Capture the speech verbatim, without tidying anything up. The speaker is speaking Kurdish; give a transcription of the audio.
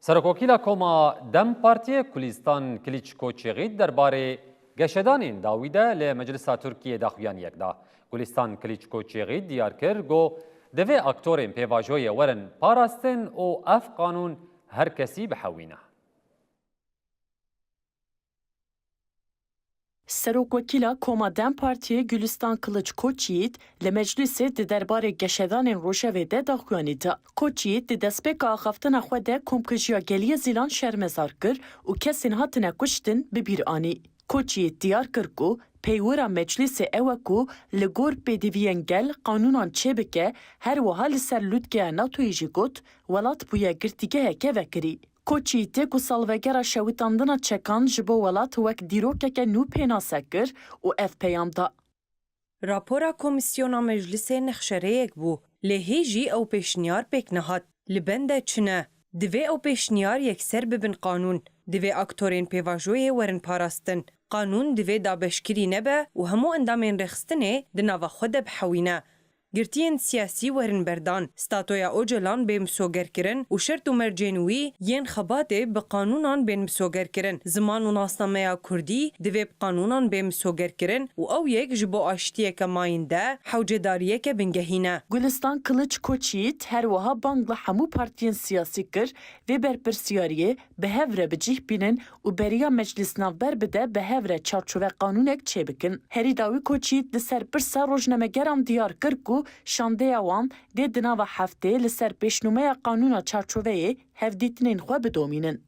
Serokwekîla Koma DEM Partiyê Gulîstan Kiliç Koçyegît derbarê geşedanên dawî de li Meclisa Tirkiyê daxuyaniyek da. Gulîstan Kiliç Koçyegît diyar kir, got, divê aktorên pêvajoyê werin parastin û ev qanûn her kesî bihewîne. Serokwekîla Koma DEM Partiyê Gulîstan Kiliç Koçyiğit li meclîsê di derbarê geşedanên rojevê de daxuyanî da. Koçyiğit di destpêka axaftina xwe de komkujiya Geliyê Zîlan şermezar kir û kesên hatine kuştin bi bîr anî. Koçyiğit diyar kir ku peywira meclîsê ew e ku li gor pêdiviyên gel qanûnan çêbike, her wiha li ser lûtkeya NATOyê jî got, welat bûye girtîgeheke vekirî. Koçyiğitê ku salvegera şewitandina çekan ji bo welat wek dîrokeke nû pênase kir û ev peyam da. Rapora Komîsyona Meclisê nexşerêyek bû, lê hê jî ew pêşniyar pêk nehat. Li bende çi ne? Divê ew pêşniyar yekser bibin qanûn. Divê aktorên pêvajoyê werin parastin. Qanûn divê dabeşkirî nebe û hemû endamên rêxistinê di nava xwe de bihewîne. Girtiyên siyasî werin berdan, statoya Ocalan bê misogerkirin û şert û mercên wî yên xebatê bi qanûnan bên misogerkirin. Ziman û nasnameya kurdî divê bi qanûnan bê misogerkirin û ew yek ji bo aştiyeke mayînde hewcedariyeke bingehîn e. Gulistan Kiliç Koçyiğit her wiha bang li hemû partiyên siyasî kir vê berpirsiyariyê bi hev re bi cih bînin û beriya meclîs navber bide bi hev re çarçove qanûnek çêbikin. Herî dawî Koçyiğit li ser pirsa rojnamegeran diyar kir ku şandeya wan dê di nava heftê li ser pêşnûmeya qanûna çarçoveyê hevdîtinên xwe bidomînin.